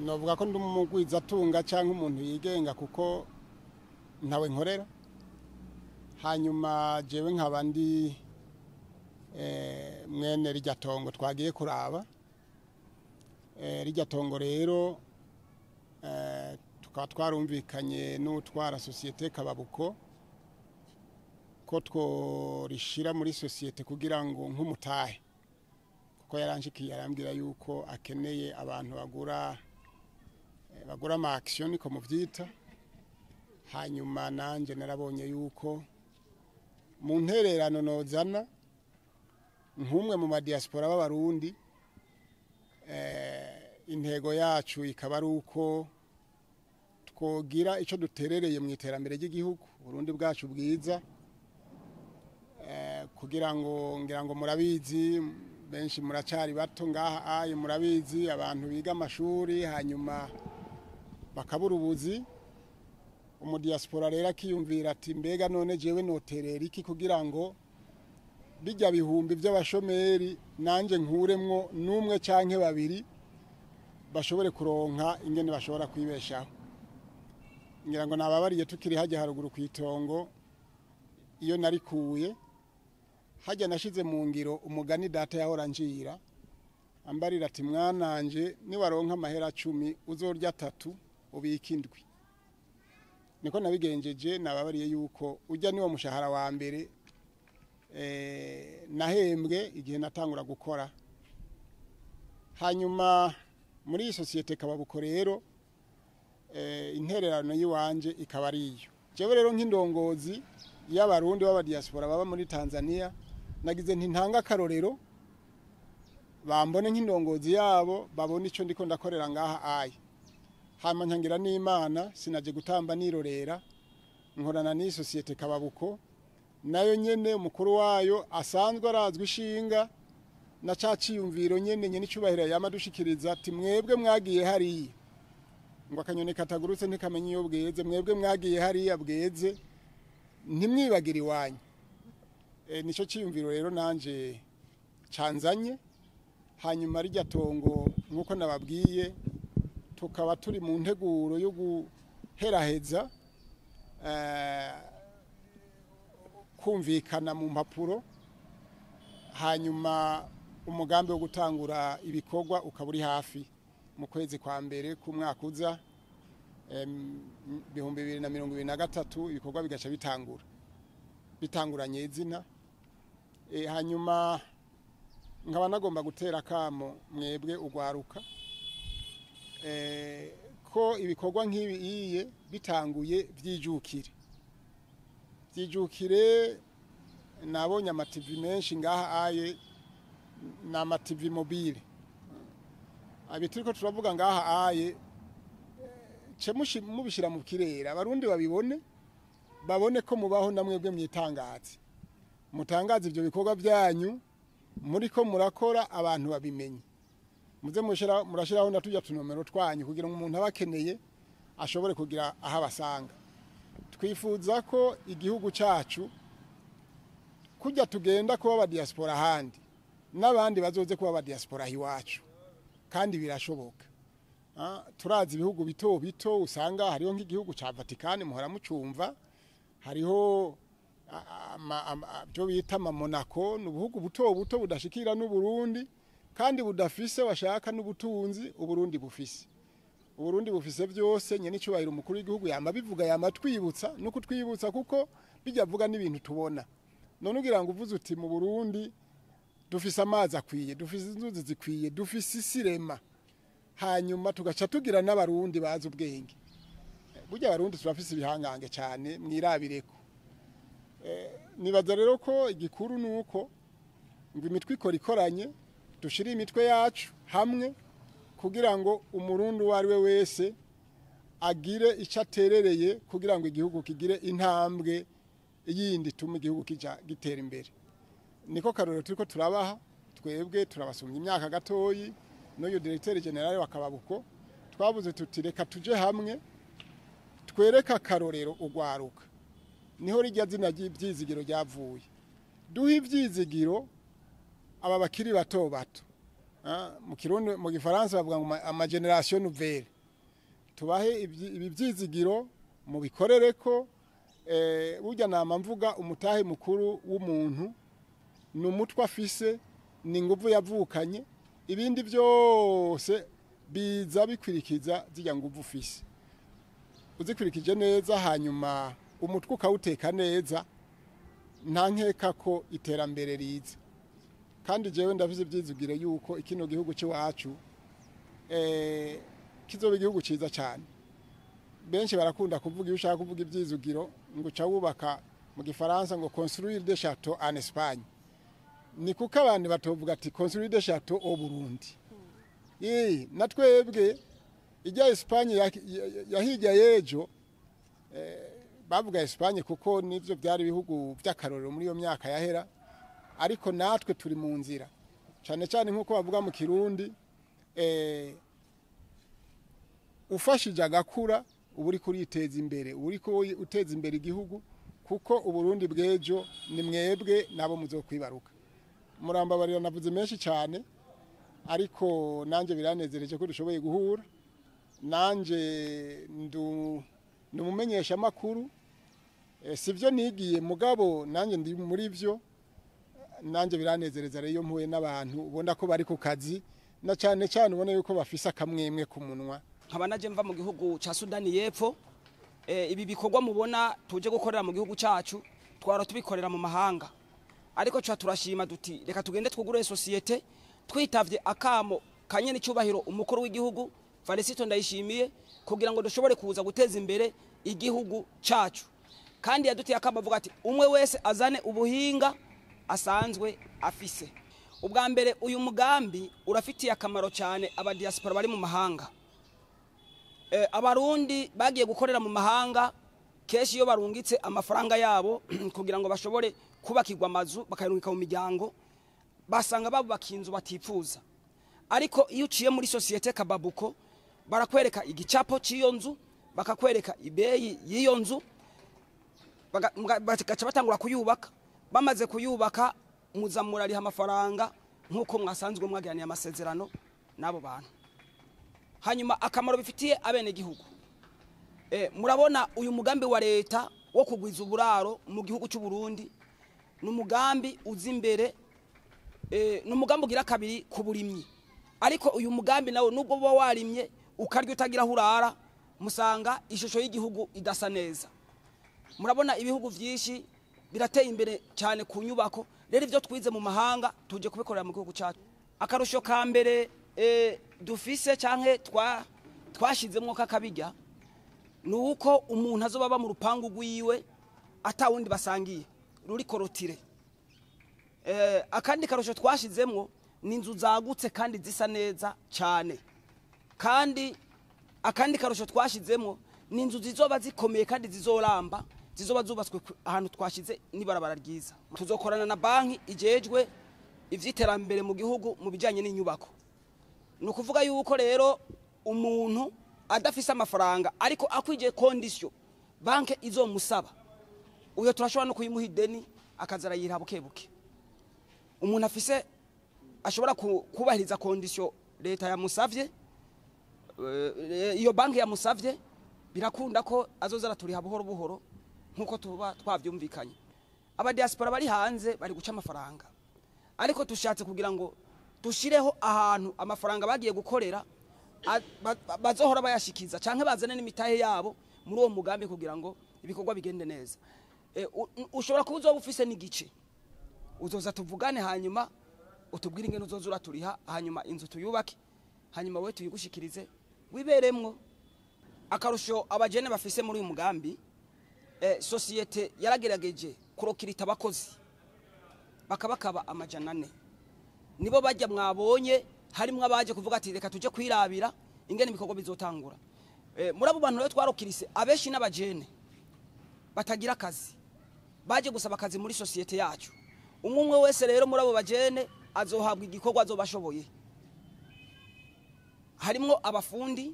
Novuga ko ndi umugwizatunga cyangwa umuntu yigenga kuko ntawe nkorera. Hanyuma jewe nkaba ndi mwene rirya tongo twagiye kuraba. Rirya tongo rero tukaba twarumvikanye n'utwara société Kababuko ko tworishira muri société kugira ngo nk'umutahe, kuko yaranshikiye arambwira yuko akeneye abantu bagura ama action niko muvyita. Hanyuma nanje narabonye yuko mu ntererano nozana nk'umwe mu madiaspora b'Abarundi, intego yacu ikaba ari uko twogira ico duterereye mu iterambere ry'igihugu Burundi bwacu bwiza, kugira ngo, ngira ngo murabizi, benshi muracari bato ngaha aye, murabizi abantu biga amashuri hanyuma bakabura ubuzi. Umudiaspora rero akiyumvira ati: "Mbega none jewe noterera iki kugira ngo bijya bihumbi by'abashomeri nanje nkuremwo n'umwe canke babiri bashobore kuronka ingene bashobora kwibeshaho?" Ngira ngo nababariye tukiri hajya haruguru ku itongo iyo narikuye hajya, nashize mu ngiro umugani data yahora njira ambarira ati: "Mwananje, niwaronka amahera 10 uzorya atatu ubika indwi." Niko nabigenjeje. Nababariye yuko ujya niwo mushahara wa mbere nahembwe igihe natangura gukora. Hanyuma muri iyi société Kababuko rero, intererano y'iwanje ikaba ari iyo. Jewe rero nk'indongozi y'Abarundi b'abadiaspora baba muri Tanzania, nagize nti ntanga akarorero, bambone nk'indongozi yabo, babone ico ndiko ndakorera ngaha aye. Hama nkangira n'Imana, sinaje gutamba nirorera, nkorana n'iyi société Kababuko, nayo nyene umukuru wayo asanzwe arazwi ishinga na ca ciyumviro nyene nyene icubahiro yama dushikiriza ati: "Mwebwe mwagiye hariya," ngo akanyoni katagurutse ntikamenya iyo bweze, "mwebwe mwagiye hariya bweze, ntimwibagire iwanyu." Nico ciyumviro rero nanje canzanye. Hanyuma rirya tongo, nk'uko nababwiye, tukaba turi mu nteguro yo guheraheza kumvikana mu mpapuro, hanyuma umugambi wo gutangura ibikorwa ukaba uri hafi mu kwezi kwa mbere k'umwaka uza 2023, ibikorwa bigaca bitangura, bitanguranye izina. Hanyuma nkaba nagomba gutera akamo mwebwe ugwaruka ko ibikorwa nk'ibi iye bitanguye vyijukire, vyijukire. Nabonye amativi menshi ngaha aye, ni amativi mobile. Abi turiko turavuga ngaha aye, ce mubishira mu kirere, Abarundi babibone, babone ko mubaho. Namwebwe mwitangaze, mutangaze ivyo bikorwa byanyu muriko murakora, abantu babimenye. Muze murashiraho na tujya tunomero twanyu kugira ngo umuntu aba akeneye ashobore kugira aho abasanga. Twifuza ko igihugu cacu kujya tugenda kuba aba diaspora ahandi, n'abandi bazoze kuba aba diaspora iwacu, kandi birashoboka. Turazi ibihugu bito bito usanga hariho nk'igihugu ca Vatican muhora mucumva, hariho byo bita ama Monaco, ni ubuhugu buto buto budashikira n'Uburundi kandi budafise washaka n'ubutunzi Uburundi bufise. Uburundi bufise byose. Nyene icubahiro umukuru w'igihugu yama bivuga, yama twibutsa no kutwibutsa, kuko bijya avuga n'ibintu tubona. None ugira ngo uvuze uti mu Burundi dufise amazi akwiye, dufise inzuzi zikwiye, dufise isirema, hanyuma tugaca tugira n'Abarundi bazi ubwenge. Burya Abarundi turafise ibihangange cyane, mwirabireko. Nibaza rero ko igikuru nuko ngo imitwe ikora ikoranye, dushire imitwe yacu hamwe kugira ngo Umurundi uwo ari we wese agire icyo aterereye kugira ngo igihugu kigire intambwe yindi ituma igihugu kija gitera imbere. Niko karorero turiko turabaha. Twebwe turabasumya imyaka gatoyi n'uyu directeur général wa Kababuko. Twabuze tuti: "Reka tuje hamwe twereke akarorero ugwaruka." Niho rijya zina ry'Ibyizigiro ryavuye, duha ibyizigiro aba bakiri bato bato. Mu Kirundi, mu Gifaransa bavuga ngo ama génération nouvelle. Tubahe ibi byizigiro mubikorereko. Burya nama mvuga umutahe mukuru w'umuntu ni umutwe afise, ni inguvu yavukanye, ibindi byose biza bikwirikiza zirya nguvu ufise. Uzikurikije neza hanyuma umutwe ukawuteka neza, nta nkeka ko iterambere riza. Kandi jewe ndafise ibyizigiro yuko ikino gihugu cy'iwacu kizoba igihugu ciza cyane. Benshi barakunda kuvuga, iyo ushaka kuvuga ibyizigiro ngo uca wubaka mu gifaransa ngo construire des châteaux en Espagne. Ni kuko abantu batovuga ati construire des châteaux au Burundi. Na twebwe ijya Espagne ya hirya y'ejo, bavuga Espagne kuko nivyo byari ibihugu by'akarorero muri iyo myaka yahera, ariko natwe turi mu nzira, cyane cyane nk'uko bavuga mu Kirundi, ufashije agakura uba uriko uriteza imbere, uba uriko uteza imbere igihugu, kuko Uburundi bw'ejo ni mwebwe nabo muzokwibaruka. Murambabarira navuze menshi cyane, ariko nanjye biranezereje ko dushoboye guhura. Nanjye ndi umumenyeshamakuru, sivyo nigiye, mugabo nanjye ndi muri byo. Nanjye biranezereza rero iyo mpuye n'abantu ubona ko bari ku kazi, na cyane cyane ubona yuko bafise akamwemwe ku munwa. Nkaba naje mva mu gihugu ca Sudani y'Epfo. Ibi bikorwa mubona tuje gukorera mu gihugu cacu twara tubikorera mu mahanga, ariko ca turashima duti reka tugende twugure société, twitavye akamo kanye n'icyubahiro umukuru w'igihugu Varisito Ndayishimiye, kugira ngo dushobore kuza guteza imbere igihugu cacu. Kandi yadutiye akamo avuga ati umwe wese azane ubuhinga asanzwe afise. Ubwa mbere, uyu mugambi urafitiye akamaro cyane abadiaspora bari mu mahanga. Abarundi bagiye gukorera mu mahanga, kenshi iyo barungitse amafaranga yabo kugira ngo bashobore kubakirwa amazu, bakayarungika mu miryango, basanga babubaka inzu batipfuza. Ariko iyo uciye muri société Kababuko, barakwereka igicapo cy'iyo nzu, bakakwereka ibeyi y'iyo nzu, bagaca batangura kuyubaka. Bamaze kuyubaka, muza murariha amafaranga nk'uko mwasanzwe mwagiraniye amasezerano n'abo bantu. Hanyuma akamaro bifitiye abenegihugu, murabona uyu mugambi wa leta wo kugwiza uburaro mu gihugu cy'u Burundi ni umugambi uza imbere, ni umugambi ugira kabiri ku burimyi. Ariko uyu mugambi nawo, nubwo uba warimye ukarya utagira aho urara, musanga ishusho y'igihugu idasa neza. Murabona ibihugu byinshi birateye imbere cyane ku nyubako. Rero ibyo twize mu mahanga tuje kubikorera mu gihugu cyacu. Akarusho ka mbere dufise canke twashizemwo kakabijya ni uko umuntu azoba aba mu rupangu rwiwe atawundi basangiye, ruri clôturé. Akandi karusho twashizemwo ni inzu zagutse kandi zisa neza cyane. Kandi akandi karusho twashizemwo ni inzu zizoba zikomeye kandi zizoramba, zizoba zubatswe ahantu twashize n'ibarabara ryiza. Tuzokorana na banki ijejwe ivy'iterambere mu gihugu mu bijanye n'inyubako. Ni ukuvuga yuko rero umuntu adafise amafaranga ariko akwije conditions banke izomusaba, uyo turashobora no kuyimuha ideni akaza arayiriha buke buke. Umuntu afise ashobora kubahiriza conditions leta yamusavye, iyo banki yamusavye, birakunda ko azoza araturiha buhoro buhoro nkuko tuba twavyumvikanye. Abadiaspora bari hanze bari guca amafaranga, ariko tushatse kugira ngo dushireho ahantu amafaranga bagiye gukorera bazohora bayashikiza, canke bazane n'imitahe yabo muri uwo mugambi kugira ngo ibikorwa bigende neza. Ushobora kuba uzoba ufise n'igice, uzoza tuvugane, hanyuma utubwire ingene uzoza uraturiha, hanyuma inzu tuyubake, hanyuma we tuyigushikirize wiberemwo. Akarusho abajene bafise muri uyu mugambi, société yaragerageje kurokirita abakozi bakabakaba 400. Nibo bajya mwabonye harimwo abaje kuvuga ati reka tuje kwirabira ingene ibikorwa bizotangura. Muri abo bantu rero twarokirise, abenshi n'abajene batagira akazi, baje gusaba akazi muri société yacu. Umwe umwe wese rero muri abo bajene azohabwa igikorwa azobashoboye. Harimwo abafundi,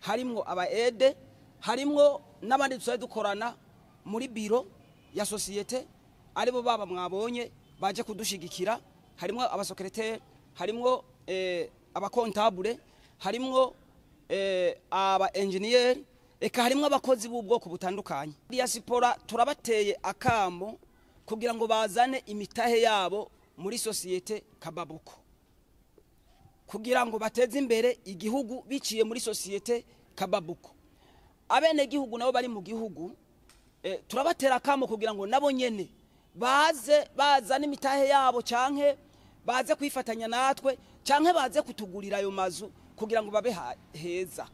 harimwo aba aides, harimwo n'abandi dusanzwe dukorana muri biro ya société, aribo baba mwabonye baje kudushigikira. Harimwo abasecrétaires, harimwo abacomptables, harimwo aba engineer, eka harimwo abakozi b'ubwoko butandukanye. Diaspora turabateye akamo kugira ngo bazane imitahe yabo muri société Kababuko, kugira ngo bateze imbere igihugu biciye muri société Kababuko. Abene gihugu nabo bari mu gihugu, turabatera akamo kugira ngo nabo nyene baze bazane imitahe yabo, canke baze kwifatanya natwe, canke baze kutugurira ayo mazu kugira ngo babe heza,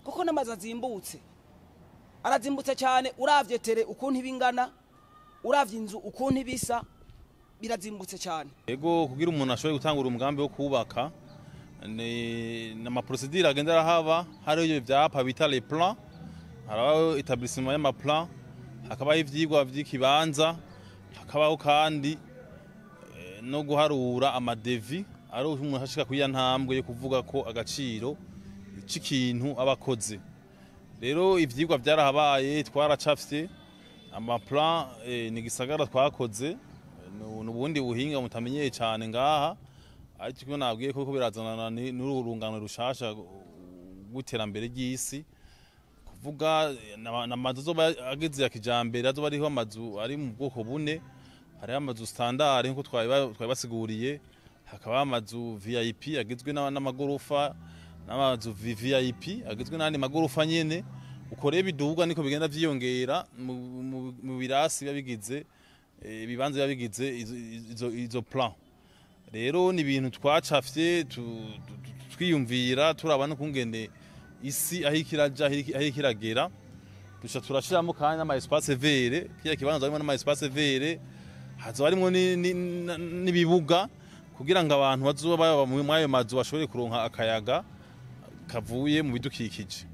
kuko n'amazu azimbutse, arazimbutse cyane. Uravye tere ukuntu ibingana, uravye inzu ukuntu ibisa, birazimbutse cyane. Ego, kugira umuntu ashobore gutangura umugambi wo kubaka ni nama procédure agenda arahaba. Hariyo ivyapa bita les plans, harabaho établissement y'ama plan, hakabaho ivyigwa vy'ikibanza, hakabaho kandi no guharura ama devis. Ari umuntu ashika kuri ya ntambwe yo kuvuga ko agaciro c'ikintu aba akoze. Rero ivyigwa vyarahabaye, twaracafye ama plan. Ni gisagara twakoze n'ubundi buhinga mutamenyeye cyane ngaha, ariko kimwe nabwiye ko birazanana n'uru rungano rushasha rw'iterambere ry'isi. Kuvuga n'amazu azoba ageze ya kijambere, azoba ariho amazu ari mu bwoko bune. Hariho amazu standard nkuko twabibasiguriye, hakaba amazu VIP agizwe n'amagorofa, n'amazu VVIP agizwe n'andi magorofa nyene. Uko rero biduga niko bigenda vyiyongera mu birasi biba bigize, ibibanza biba bigize izo plan. Rero ni ibintu twacafye twiyumvira, turaba no kungene isi aho ikiraja, aho ikiragera. Duca turashiramo kandi n'ama espace vert. Kiya kibanza harimo n'ama espace vert, hazoba harimwo n'ibibuga kugira ngo abantu bazoba baba muri ayo mazu bashobore kuronka akayaga kavuye mu bidukikije.